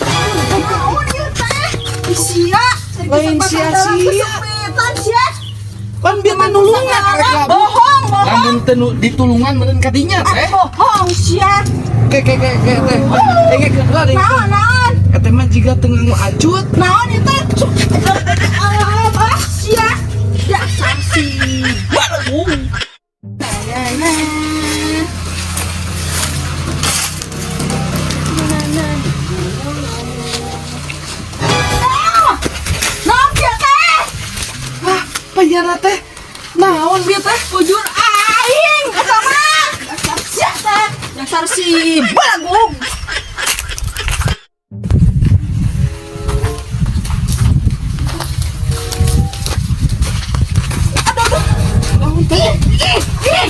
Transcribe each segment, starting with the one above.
Naon ieu teh? Sia. Lain sia-sia. Kesempitan sia. Pan bieu teh nulungan arek labuh. Bohong, bohong. Lamun teu ditulungan meureun ka dinya teh. Bohong sia. Ke ke ke ke teh. Engke ke heula deui. Naon, naon? Eta mah jiga teu nganggo acut. Naon itu? Ah, sia. Dasar si balung. Na na na. Na na. Ah! Naon sia teh? Ah, panyana teh. Naon bieu teh? Bujur aing eta mah. Dasar sia teh. Dasar si balagung. Aduh, aduh. Naon teh? Ih, ih.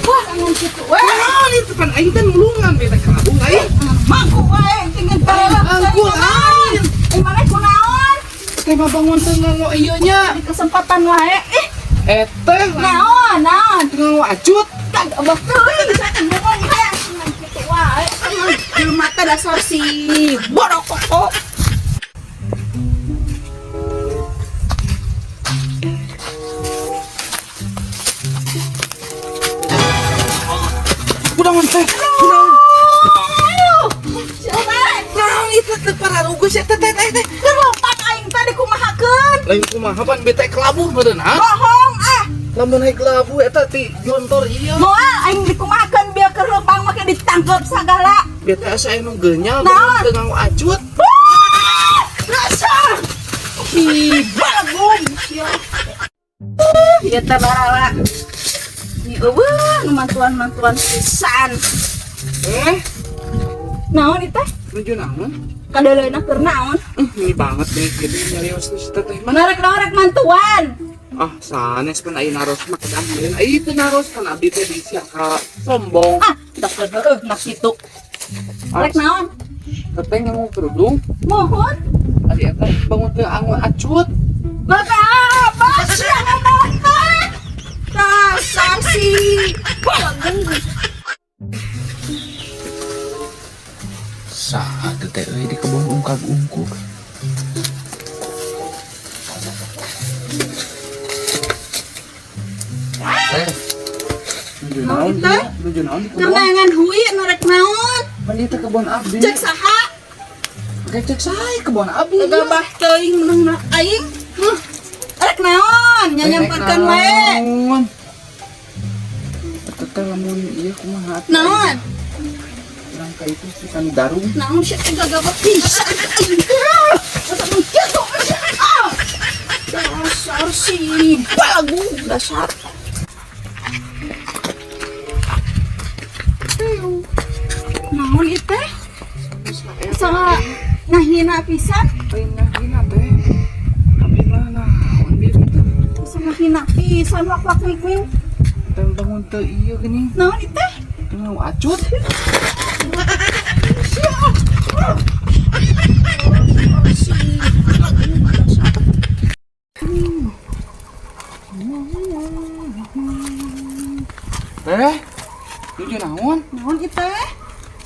Wah, angan kitu we. Naon itu pan aing teh nulungan bieu teh kalabung aing. Mangku wae tinggal bareng. Angkul aing. Eh, mana kunaon? Teh mah bangun teu nganggo ieu nya. Di kesempatan wae. Ih, Eteh naon, naon? teu nganggo acut. Kagak teuing saya ngomong teh. Angan kitu wae. Jelema teh dasar si bodoh koko. Kunaon teh? Kunaon? Aduh, siapa? Naon itu teh pararugus ya teh teh teh teh. Gerompak aing teh dikumahakeun. Lain kumaha pan bete kelabuh meureun ha? Bohong ah. Lamun naik kelabuh eta ti jontor ieu. Moal aing dikumahakeun biar kerlempang make ditangkep sagala. Bete asa anu genyal Naon? teu nganggo acut. Wah! Dasar. Si balagung sia. Ieu teh barala. Ni eueuh nu mantuan-mantuan pisan. Eh, Naon ieu teh? nuju naon? Kadaleuna keur naon? Ini banget nih gitu nyarios teh si teteh mah. Narek-narek mantuan. Ah, sanes pan aya naros mah kedah meureun. Aya teu naros pan abdi teh disangka sombong. Ah, dasar heueuh nak kitu. Ah, Rek naon? teteh nganggo kerudung, Mohon. ari eta bangun teu nganggo acut. Bapak, apa sih yang ngomong teh? Dasar si balagung. Saha teh euy di kebon ungkag ungkuk. Teh. Nuju naon Naon teh? ieu? Nuju naon di kebon? Kenangan hui norek naon? Pan ieu teh kebon abdi. Cek saha? Cek cek saha kebon abdi. Gabah teuing menang aing. Huh. Rek naon? Nyanyamperkeun wae. Naon? Eta teh lamun ieu kumaha atuh? Naon? Urang ka itu si kanu darung. Naon sih teh gagabah pisan aing. Masa mun kitu. Ah. Dasar si balagu dasar. Naon ieu teh? Saha ngahina pisan? Lain ngahina teh. Abdi mah naon bieu kitu? Asa ngahina pisan wak-wak wik-wik. Teh bangun teu ieu geuning. Naon ieu teh? Teu nganggo acut. Teh, nuju naon? Naon ieu teh?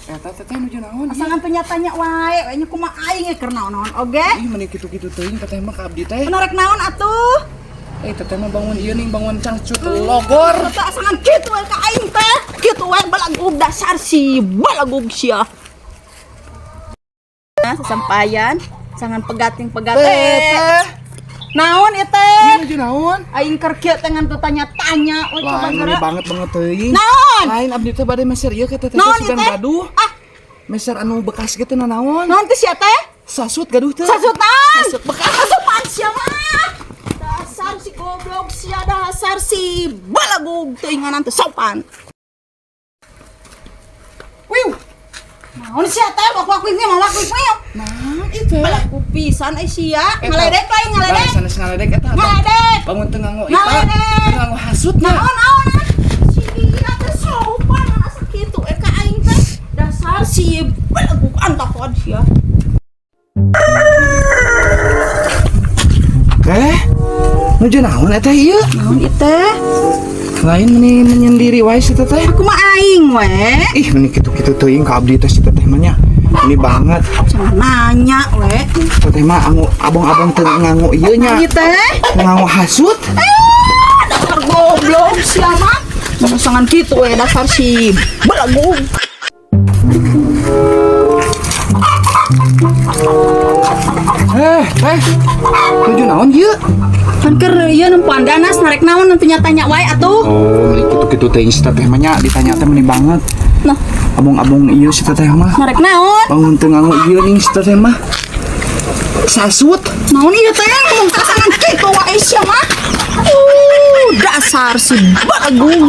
Eta teh teh nuju naon? Asangan teu nyatanya wae, we nya kumaha aing ge keur naon-naon oge. Ih, meni kitu-kitu teuing teteh mah ka abdi teh. Rek naon atuh? Eh, teteh mah bangun ieu ning bangun cangcut logor. Teu asangan kitu we ka aing teh. Kitu we balagug dasar si balagug sia. Nah, sasampayan, sangan pegating pegat. Teh, teh. Naon ieu teh? Ieu nuju naon? Aing keur kieu teh ngan teu tanya-tanya we coba Lain meni geura. banget banget teuing. Naon? Lain abdi teh bade meser ieu ka teteh teh Naon ieu sugan teh? gaduh. Ah, Meser anu bekas gitu nanaon? naon teh sia teh? Sasut gaduh teh. Sasut naon? Sasut bekas. Asupan sia mah. Dasar si goblok sia dasar si balagug teuinganan teu sopan. Wiu. Naon sia teh wak-wak wing mah wak wing. Naon itu? Balagug pisan euy sia. Ngaledek lain ngaledek. Lah, sanes ngaledek eta. Ngaledek. Bangun teu nganggo ita. Ngaledek. Teu nganggo hasutna. Naon naon ah? Si dia teh sopan asa kitu eh ka aing teh. Dasar si balagug antakan sia. Teh, nuju naon eta ieu? Naon ieu teh? Lain meni menyendiri wae si teteh. Aku mah aing we. Ih, meni kitu-kitu teuing ka abdi teh si teteh mah nya. Ini banget. Jangan nanya we. Teteh mah angu abong-abong teu nganggo ieu nya. Ieu teh Nganggo hasut. Dasar goblok sia mah. Pasangan kitu we, dasar si belagu. Eh, teh. Tuju naon ieu? Kan keur ieu nempoan ganas, narek naon nanti tanya wae atuh. Oh, meni kitu-kitu teuing si teteh mah nya, ditanya teh meni banget. Nah, Abong-abong ieu si teteh mah. Narek naon? Bangun teu nganggo ieu ning si teteh mah. Sasut. Naon ieu teh ngomong pasangan kitu wae sia mah. Dasar si belagu.